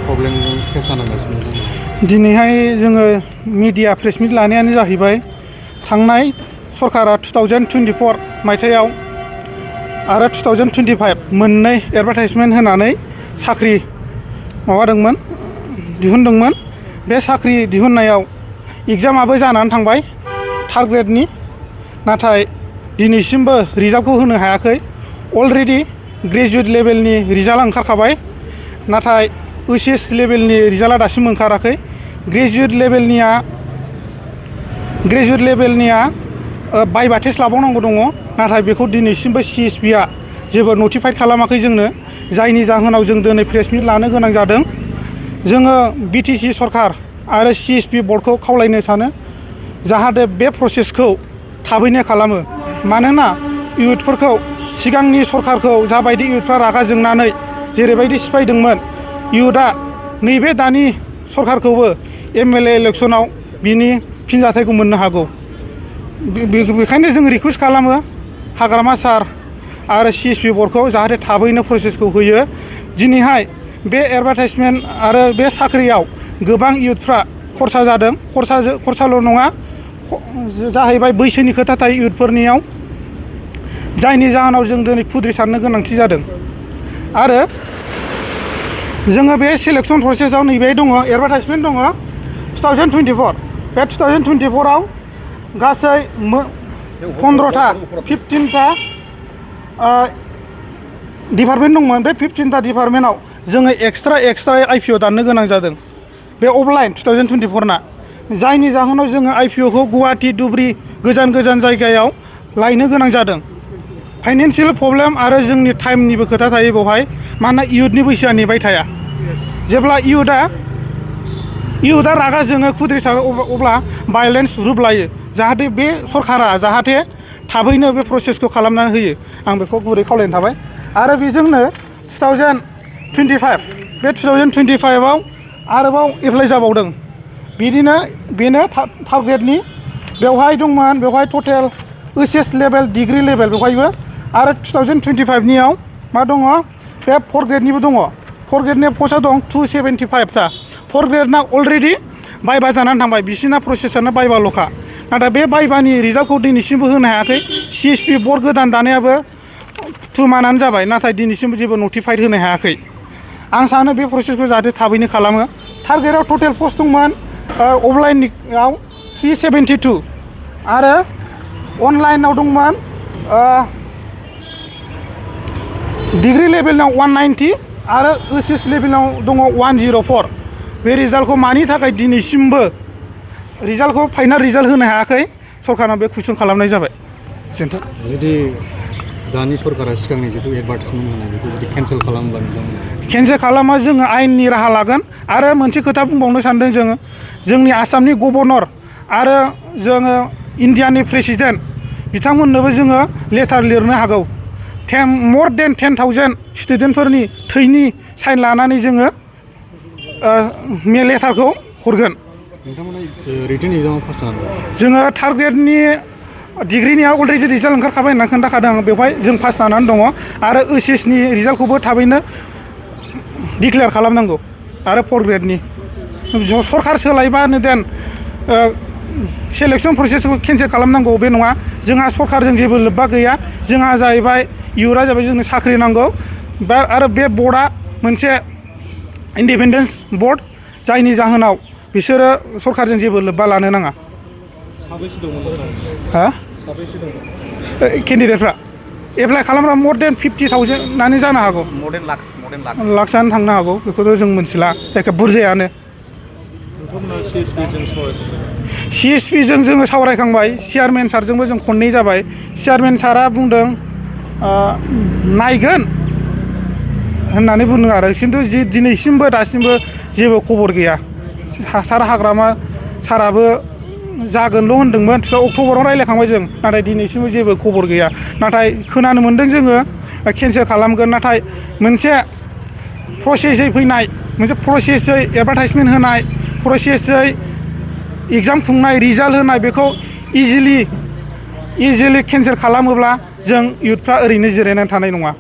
प्रब्लेमजों face जानांगासिनो दङ? दिनैहाय जोङो मिडिया प्रेस मिट लानायानो जाहैबाय थांनाय सरकारा 2024 मायथाइयाव आरो 2025 मोननै एडभार्टाइजमेन्ट होनानै साख्रि माबादोंमोन दिहुनदोंमोन। बे साख्रि दिहुननायाव एग्जामाबो जानानै थांबाय थार्ड ग्रेडनि, नाथाय दिनैसिमबो रिजाल्टखौ होनो हायाखै। अलरेडि ग्रेजुवेट लेभेलनि रिजाल्टआ ओंखारखाबाय, नाथाय ओइचएस लेभेलनि रिजाल्टआ दासिम ओंखाराखै। ग्रेजुवेट लेभेलनिया बाइबा टेस्ट लाबावनांगौ दङ, नाथाय बेखौ दिनैसिमबो CSPआ जेबो नटिफाइड खालामाखै जोंनो, जायनि जाहोनाव जों दिनै प्रेस मिट लानो गोनां जादों। जोङो BTC सरकार आरो CSP बर्डखौ खावलायनो सानो जाहाथे बे प्रसेसखौ थाबैनो खालामो। मानोना इयुथफोरखौ सिगांनि सरकारखौ जाबायदि इयुथफ्रा रागा जोंनानै जेरैबायदि सिफायदोंमोन, इयुथआ नैबे दानि सरकारखौबो MLA इलेक्सनाव बिनि फिनजाथायखौ मोननो हागौ। बेखायनो जों रिकुवेस्ट खालामो हाग्रामा सार आरो CSP बर्डखौ जाहाथे थाबैनो प्रसेसखौ होयो। दिनैहाय बे एडभार्टाइजमेन्ट आरो बे साख्रियाव गोबां इयुथफ्रा खरसा जादों। खरसाल' नङा, जाहैबाय बैसोनि खोथा थायो इयुथफोरनियाव, जायनि जाहोनाव जों दिनै खुद्रि सारनो गोनांथि जादों। आरो जोङो बे सिलेक्सन प्रसेसआव नैबे दङ एडभार्टाइजमेन्ट दङ 2024। बे 2024आव गासै 15टा डिपार्टमेन्ट दंमोन। बे 15टा डिपार्टमेन्टआव जोङो एक्सट्रा IPO दाननो गोनां जादों बे अफलाइन 2024 ना, जायनि जाहोनाव जोङो IPOखौ गुवाहाटि धुबुरी गोजान जायगायाव लायनो गोनां जादों। फाइनान्सियेल प्रब्लेम आरो जोंनि टाइमनिबो खोथा थायो बेवहाय, मानोना इयुथनि बैसोआ नेबाय थाया। जेब्ला इयुथआ रागा जोङो खुद्रि सारो अब्ला भायलेन्स रुप लायो। जाहाथे बे सरकारा जाहाथे थाबैनो बे प्रसेसखौ खालामना होयो, आं बेखौ गुरै खावलायनो थाबाय। आरो बेजोंनो 2025 बे 2025आव आरोबाव एप्लाइ जाबावदों। बिदिनो बेनो थार्ड ग्रेडनि बेवहाय दंमोन, बेवहाय टटेल OCS लेभेल डिग्रि लेभेल बेवहायबो। आरो 2025नियाव मा दङ, बे फोर्थ ग्रेडनिबो दङ। फोर्थ ग्रेडनि पस्टआ दं 275टा। फोर्थ ग्रेडना अलरेडि बाइबा जानानै थांबाय, बिसिना प्रसेसआनो बाइबाल'खा। नाथाय बे बाइबानि रिजाल्टखौ दिनैसिमबो होनो हायाखै। CSP बर्ड गोदान दानायाबो 2 मान्थआनो जाबाय, नाथाय दिनैसिमबो जेबो नटिफाइड होनो हायाखै। आं सानो बे प्रसेसखौ जाहाथे थाबैनो खालामो। थार्ड ग्रेडआव टटेल पस्ट दंमोन अफलाइनआव 372 आरो अनलाइनाव दंमोन डिग्रि लेभेलाव 190 आरो OCS लेभेलाव दङ 104। बे रिजाल्टखौ मानि थाखाय दिनैसिमबो रिजाल्टखौ फाइनाल रिजाल्ट होनो हायाखै, सरकारनाव बे कुइसन खालामनाय जाबाय। गोजोन्थों। जुदि दानि सरकारा सिगांनि जिथु एडभार्टाइजमेन्ट होनाय बेखौ जुदि केन्सेल खालामोब्ला केन्सेल खालामा जोङो आयेननि राहा लागोन। आरो मोनसे खोथा बुंबावनो सानदों जोङो, जोंनि आसामनि गभर्नर आरो जोङो इन्डियानि प्रेसिडेन्ट बिथांमोननोबो जोङो लेटार लिरनो हागौ। more than 10,000 स्टुडेन्टफोरनि थैनि साइन लानानै जोङो लेटारखौ हरगोन। नोंथांमोना रिटेन एग्जामाव पास जानांगौ। जोङो थार्ड ग्रेडनि डिग्रिनिया अलरेडि रिजाल्ट ओंखारखाबाय होनना खोन्थाखादों आं, बेवहाय जों पास जानानै दङ। आरो OCSनि रिजाल्टखौबो थाबैनो डिक्लेयार खालामनांगौ। आरो फोर्थ ग्रेडनि सरकार सोलायबानो देन सेलेक्सन प्रसेसखौ केन्सेल खालामनांगौ बे नङा। जोंहा सरकारजों जेबो लोब्बा गैया। जोंहा जाहैबाय इयुथआ जाबाय जोंनो साख्रि नांगौ। आरो बे बर्डआ मोनसे इन्डिपेन्डेन्स बर्ड, जायनि जाहोनाव बिसोरो सरकारजों जेबो लोब्बा लानो नाङा। साबैसे दंमोन? साबैसे दंमोन केन्डिडेटफ्रा? एप्लाइ खालामग्रा more than 50,000 जानो हागौ। लाखसआनो थांनो हागौ, बेखौथ' जों मिथिला, जायखिया बुरजायानो। CSPजों जोङो सावरायखांबाय, चेयारमेन सारजोंबो जों खननै जाबाय। चेयारमेन सारा बुंदों नायगोन होननानै बुंदों आरो, खिन्थु दिनैसिमबो दासिमबो जेबो खबर गैया। हाग्रामा साराबो जागोनल' होनदोंमोन, अक्ट'बराव रायज्लायखांबाय जों, नाथाय दिनैसिमबो जेबो खबर गैया। नाथाय खोनानो मोन्दों जोङो केन्सेल खालामगोन। नाथाय मोनसे प्रसेसै फैनाय, मोनसे प्रसेसै एडभार्टाइजमेन्ट होनाय, प्रसेसै एग्जाम खुंनाय, रिजाल्ट होनाय, बेखौ इजिलि केन्सेल खालामोब्ला जों इयुथफ्रा ओरैनो जिरायनानै थानाय नङा।